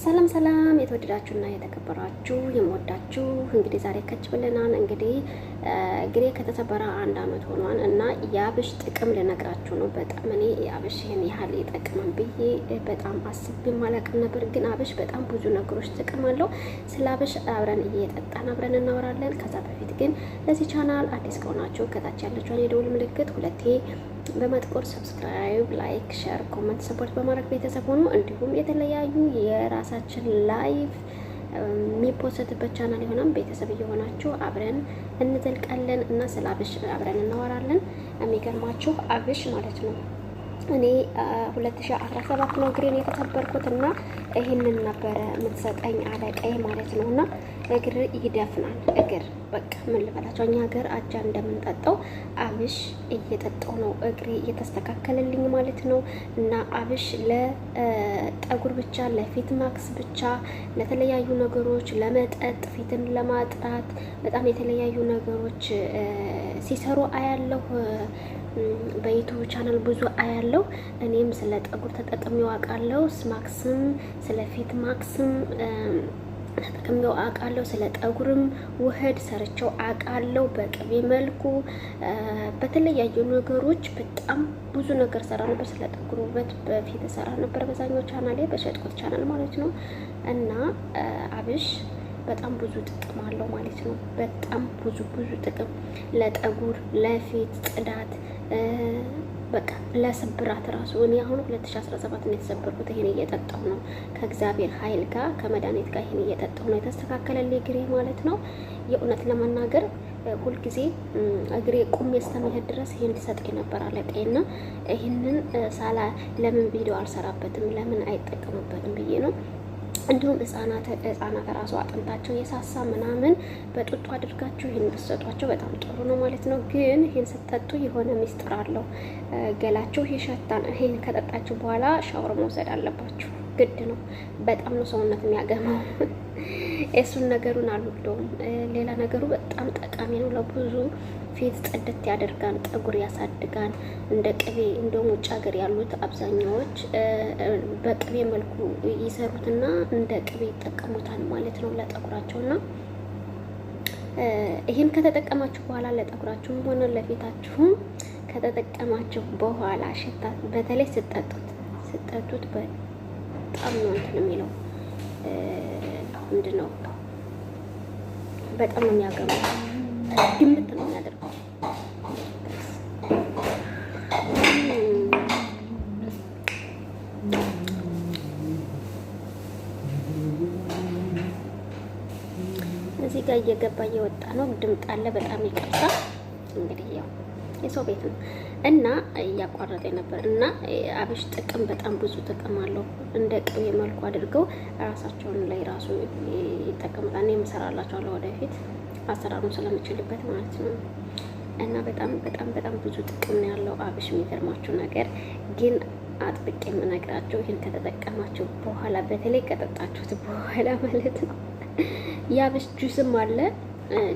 ሰላም ሰላም የተወደዳችሁና የተከበራችሁ የምወዳችሁ፣ እንግዲህ ዛሬ ከች ብለናል። እንግዲህ እግሬ ከተሰበረ አንድ አመት ሆኗል እና የአብሽ ጥቅም ልነግራችሁ ነው። በጣም እኔ የአብሽ ይህን ያህል ይጠቅማል ብዬ በጣም አስቤም አላቅም ነበር። ግን አብሽ በጣም ብዙ ነገሮች ጥቅም አለው። ስለ አብሽ አብረን እየጠጣን አብረን እናወራለን። ከዛ በፊት ግን ለዚህ ቻናል አዲስ ከሆናችሁ ከታች ያለችውን የደውል ምልክት ሁለቴ በማጥቆር subscribe፣ like፣ share፣ comment፣ support በማድረግ ቤተሰብ ሆኑ። እንዲሁም የተለያዩ የራሳችን live የሚ post በት ቻናል ይሆናል። ቤተሰብ እየሆናችሁ አብረን እንዘልቃለን እና ስለ አብሽ አብረን እናወራለን። የሚገርማችሁ አብሽ ማለት ነው እኔ 2017 ነው እግሬን የተሰበርኩት እና ይህንን ነበረ የምትሰጠኝ አለቃዬ ማለት ነው። እና እግር ይደፍናል። እግር በቃ ምን ልበላቸው፣ እኛ ሀገር አጃ እንደምንጠጣው አብሽ እየጠጣው ነው እግሬ እየተስተካከለልኝ ማለት ነው። እና አብሽ ለጠጉር ብቻ፣ ለፊት ማክስ ብቻ፣ ለተለያዩ ነገሮች፣ ለመጠጥ፣ ፊትን ለማጥራት በጣም የተለያዩ ነገሮች ሲሰሩ አያለሁ። በ YouTube channel ብዙ አያለው። እኔም ስለ ጠጉር ተጠቅሜው አውቃለሁ። ማክስም ስለ ፊት ማክስም ተጠቅሜው አውቃለሁ። ስለ ጠጉርም ውህድ ሰርቸው አውቃለሁ። በቅቤ መልኩ በተለያዩ ነገሮች በጣም ብዙ ነገር ሰራ ነበር። ስለ ጠጉር ውበት በፊት ሰራ ነበር በዛኛው ቻናሌ በሸጥኩት ቻናል ማለት ነው። እና አብሽ በጣም ብዙ ጥቅም አለው ማለት ነው። በጣም ብዙ ብዙ ጥቅም ለጠጉር፣ ለፊት ጽዳት፣ በቃ ለስብራት ራሱ እኔ አሁን 2017 ነው የተሰበርኩት። ይሄን እየጠጣሁ ነው ከእግዚአብሔር ኃይል ጋር ከመድኃኒት ጋር ይሄን እየጠጣሁ ነው የተስተካከለልኝ እግሬ ማለት ነው። የእውነት ለመናገር ሁልጊዜ እግሬ ቁሜ እስከሚሄድ ድረስ ይሄን ሊሰጠኝ ነበር አለቃዬና ይህንን ሳላ ለምን ቪዲዮ አልሰራበትም ለምን አይጠቀሙበትም ብዬ ነው። እንዲሁም ህጻናት ህጻናት ራሱ አጥንታቸው የሳሳ ምናምን በጡጦ አድርጋችሁ ይህን ብትሰጧቸው በጣም ጥሩ ነው ማለት ነው። ግን ይህን ስትጠጡ የሆነ ሚስጥር አለው። ገላችሁ ይሸታል። ይህን ከጠጣችሁ በኋላ ሻወር መውሰድ አለባችሁ፣ ግድ ነው። በጣም ነው ሰውነት የሚያገማው። እሱን ነገሩን አልወደውም። ሌላ ነገሩ በጣም ጠቃሚ ነው ለብዙ ፊት ጽድት ያደርጋል፣ ጠጉር ያሳድጋል። እንደ ቅቤ እንደውም ውጭ ሀገር ያሉት አብዛኛዎች በቅቤ መልኩ ይሰሩትና እንደ ቅቤ ይጠቀሙታል ማለት ነው ለጠጉራቸውና ይህን ከተጠቀማችሁ በኋላ ለጠጉራችሁም ሆነ ለፊታችሁም ከተጠቀማችሁ በኋላ ሽታ በተለይ ስጠጡት ስጠጡት በጣም ነው እንትን የሚለው ምንድን ነው በጣም ነው የሚያገመው፣ ግምት ነው የሚያደርገው። እዚህ ጋር እየገባ እየወጣ ነው። ድምጥ አለ። በጣም ይቅርታ። እንግዲህ ያው የሰው ቤት ነው እና እያቋረጠ ነበር እና አብሽ ጥቅም በጣም ብዙ ጥቅም አለው። እንደ ቅቤ መልኩ አድርገው ራሳቸውን ላይ ራሱ ይጠቀሙታል። እኔም እሰራላቸዋለሁ ወደፊት አሰራሩን ስለምችልበት ማለት ነው። እና በጣም በጣም በጣም ብዙ ጥቅም ነው ያለው አብሽ። የሚገርማችሁ ነገር ግን አጥብቄ የምነግራችሁ ይህን ከተጠቀማችሁ በኋላ በተለይ ከጠጣችሁት በኋላ ማለት ነው የአብሽ ጁስም አለ።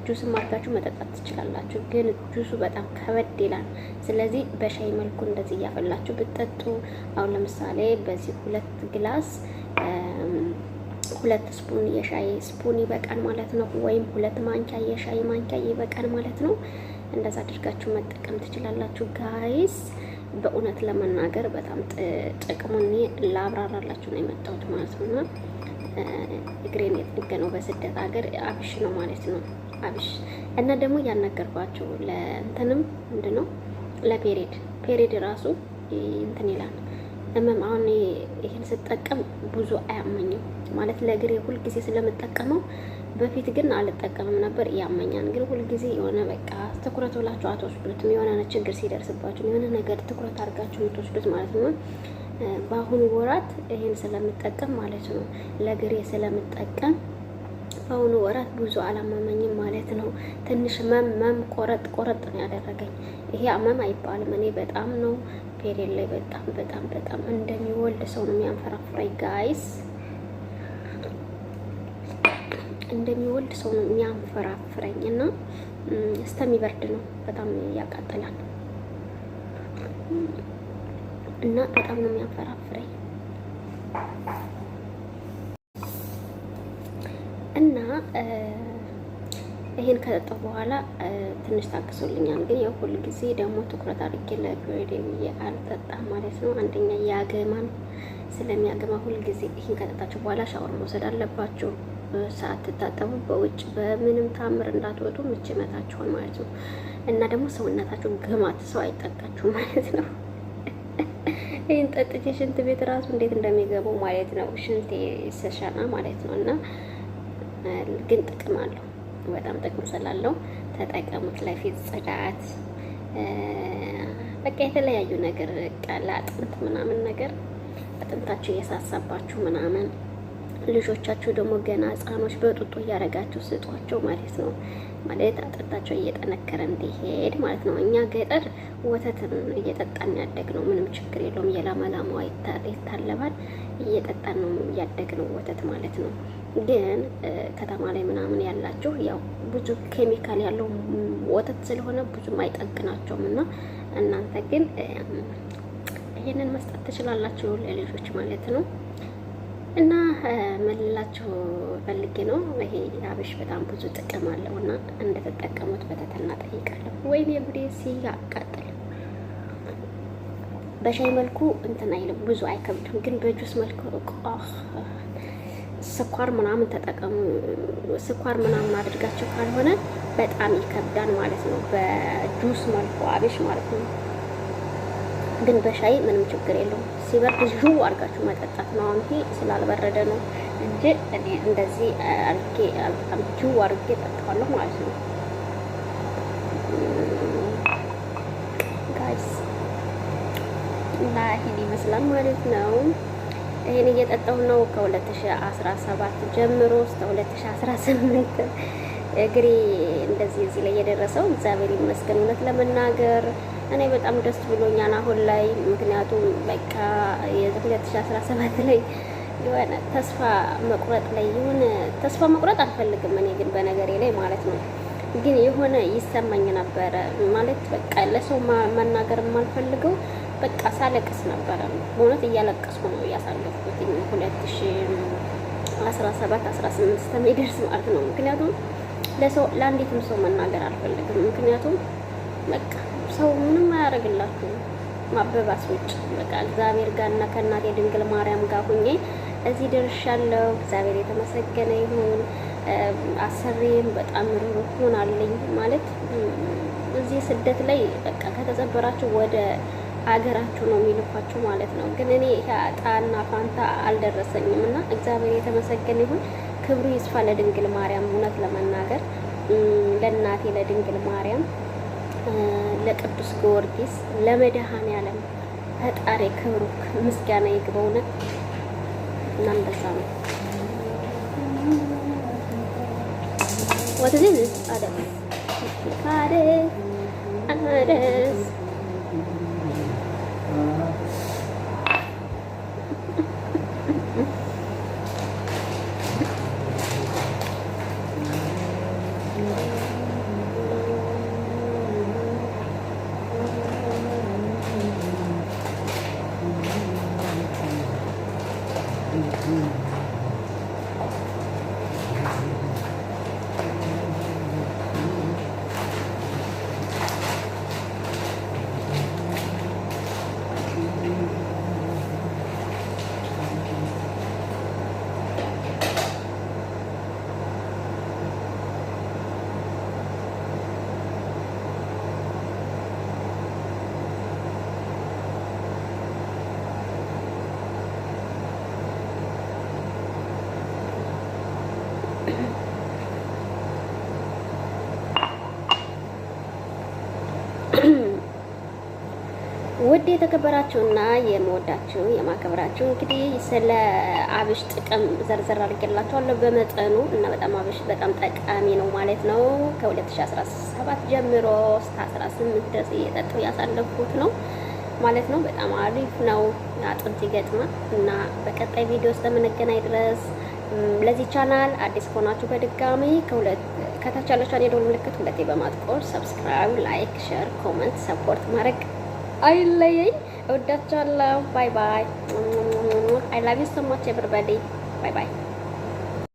ጁስም አድርጋችሁ መጠጣት ትችላላችሁ። ግን ጁሱ በጣም ከበድ ይላል። ስለዚህ በሻይ መልኩ እንደዚህ እያፈላችሁ ብትጠጡ፣ አሁን ለምሳሌ በዚህ ሁለት glass ሁለት spoon የሻይ spoon ይበቃል ማለት ነው። ወይም ሁለት ማንኪያ የሻይ ማንኪያ ይበቃል ማለት ነው። እንደዛ አድርጋችሁ መጠቀም ትችላላችሁ guys። በእውነት ለመናገር በጣም ጥቅሙን ላብራራላችሁ ነው የመጣሁት ማለት ነው። እግሬን የጠገነው በስደት ሀገር አብሽ ነው ማለት ነው። አብሽ እና ደግሞ ያልነገርኳቸው ለእንትንም ምንድን ነው ለ period period ራሱ እንትን ይላል ህመም። አሁን ይህን ስጠቀም ብዙ አያመኝም ማለት ለእግሬ ሁልጊዜ ስለምጠቀመው፣ በፊት ግን አልጠቀምም ነበር፣ ያመኛል። ግን ሁልጊዜ የሆነ በቃ ትኩረት ብላችሁ አትወስዱትም። የሆነ ችግር ሲደርስባችሁ የሆነ ነገር ትኩረት አድርጋችሁ የምትወስዱት ማለት ነው። በአሁኑ ወራት ይሄን ስለምጠቀም ማለት ነው ለእግሬ ስለምጠቀም በአሁኑ ወራት ብዙ አላመመኝም ማለት ነው። ትንሽ መም መም ቆረጥ ቆረጥ ነው ያደረገኝ። ይሄ አመም አይባልም። እኔ በጣም ነው period ላይ በጣም በጣም በጣም እንደሚወልድ ሰው ነው የሚያንፈራፍረኝ guys፣ እንደሚወልድ ሰው ነው የሚያንፈራፍረኝ እና እስከሚበርድ ነው በጣም ያቃጥላል እና በጣም ነው የሚያንፈራፍረኝ። ይሄን ከጠጣሁ በኋላ ትንሽ ታግሶልኛል። ግን ያው ሁል ጊዜ ደግሞ ትኩረት አድርጌ ለ period ብዬ አልጠጣም ማለት ነው። አንደኛ ያገማን ስለሚያገማ ሁል ጊዜ ይሄን ከጠጣችሁ በኋላ ሻወር መውሰድ አለባችሁ። ሳትታጠቡ በውጭ በምንም ታምር እንዳትወጡ፣ ምች ይመታችኋል ማለት ነው። እና ደግሞ ሰውነታችሁ ግማት ሰው አይጠጋችሁ ማለት ነው። ይህን ጠጥቼ ሽንት ቤት ራሱ እንዴት እንደሚገባው ማለት ነው። ሽንት ስሸና ማለት ነው። እና ግን ጥቅም አለው፣ በጣም ጥቅም ስላለው ተጠቀሙት። ለፊት ጽዳት፣ በቃ የተለያዩ ነገር ለአጥንት ምናምን ነገር፣ አጥንታችሁ እየሳሳባችሁ ምናምን፣ ልጆቻችሁ ደግሞ ገና ህጻኖች በጡጦ እያደረጋችሁ ስጧቸው ማለት ነው። ማለት አጥንታቸው እየጠነከረ እንዲሄድ ማለት ነው። እኛ ገጠር ወተትን እየጠጣን ያደግነው፣ ምንም ችግር የለውም። የላመ ላሟ ይታለባል፣ እየጠጣን ነው ያደግነው ወተት ማለት ነው። ግን ከተማ ላይ ምናምን ያላችሁ ያው ብዙ ኬሚካል ያለው ወተት ስለሆነ ብዙም አይጠግናቸውም እና እናንተ ግን ይሄንን መስጠት ትችላላችሁ ለልጆች ማለት ነው። እና መልላችሁ ፈልጌ ነው። ይሄ አብሽ በጣም ብዙ ጥቅም አለው እና እንደተጠቀሙት በትህትና ጠይቃለሁ። ወይኔ ጉዴ ሲያቃጥል! በሻይ መልኩ እንትን አይልም፣ ብዙ አይከብድም። ግን በጁስ መልኩ ስኳር ምናምን ተጠቀሙ። ስኳር ምናምን አድርጋቸው ካልሆነ በጣም ይከብዳል ማለት ነው። በጁስ መልኩ አብሽ ማለት ነው። ግን በሻይ ምንም ችግር የለውም። ሲበርድ ዥው አድርጋችሁ መጠጣት ነው። አሁን ይሄ ስላልበረደ ነው እንጂ እኔ እንደዚህ አድርጌ አልጠጣም። ዥው አድርጌ ጠጣዋለሁ ማለት ነው guys። እና ይሄን ይመስላል ማለት ነው። ይሄን እየጠጣሁ ነው ከ2017 ጀምሮ እስከ 2018 እግሬ እንደዚህ እዚህ ላይ የደረሰው፣ እግዚአብሔር ይመስገን። እውነት ለመናገር እኔ በጣም ደስ ብሎኛል አሁን ላይ፣ ምክንያቱም በቃ የ2017 ላይ የሆነ ተስፋ መቁረጥ ላይ፣ የሆነ ተስፋ መቁረጥ አልፈልግም እኔ ግን በነገሬ ላይ ማለት ነው። ግን የሆነ ይሰማኝ ነበረ፣ ማለት በቃ ለሰው መናገር የማልፈልገው፣ በቃ ሳለቅስ ነበረ። በእውነት እያለቀስኩ ነው እያሳለፍኩት 2017 18 እስከሚደርስ ማለት ነው። ምክንያቱም ለሰው ለአንዲትም ሰው መናገር አልፈልግም። ምክንያቱም በቃ ሰው ምንም አያደርግላችሁም ማበባስ ውጭ። በቃ እግዚአብሔር ጋር እና ከእናቴ ድንግል ማርያም ጋር ሁኜ እዚህ ደርሻለሁ። እግዚአብሔር የተመሰገነ ይሁን። አሰሪም በጣም ሩህሩህ ሆናለኝ፣ ማለት እዚህ ስደት ላይ በቃ ከተሰበራችሁ ወደ አገራችሁ ነው የሚልኳችሁ ማለት ነው። ግን እኔ እጣና ፋንታ አልደረሰኝም እና እግዚአብሔር የተመሰገነ ይሁን። ክብሩ ይስፋ ለድንግል ማርያም። እውነት ለመናገር ለእናቴ ለድንግል ማርያም፣ ለቅዱስ ጊዮርጊስ፣ ለመድኃኔዓለም ፈጣሪ ክብሩ ምስጋና ይግባው። እውነት እና እንደዛ ነው። What is this? አደስ አደስ አደስ። ውድ የተከበራችሁና የምወዳችሁ የማከብራችሁ፣ እንግዲህ ስለ አብሽ ጥቅም ዘርዘር አድርጌላችኋለሁ በመጠኑ እና በጣም አብሽ በጣም ጠቃሚ ነው ማለት ነው። ከ2017 ጀምሮ እስከ 18 ድረስ እየጠጣሁ ያሳለፍኩት ነው ማለት ነው። በጣም አሪፍ ነው፣ አጥንት ይገጥማል። እና በቀጣይ ቪዲዮ እስከምንገናኝ ድረስ ለዚህ ቻናል አዲስ ከሆናችሁ በድጋሚ ከሁለት ከታች ያለችውን የደወል ምልክት ሁለቴ በማጥቆር subscribe፣ like፣ share፣ comment፣ support ማድረግ አይለየኝ። እወዳችኋለሁ። Bye bye። I love you so much, everybody። Bye bye።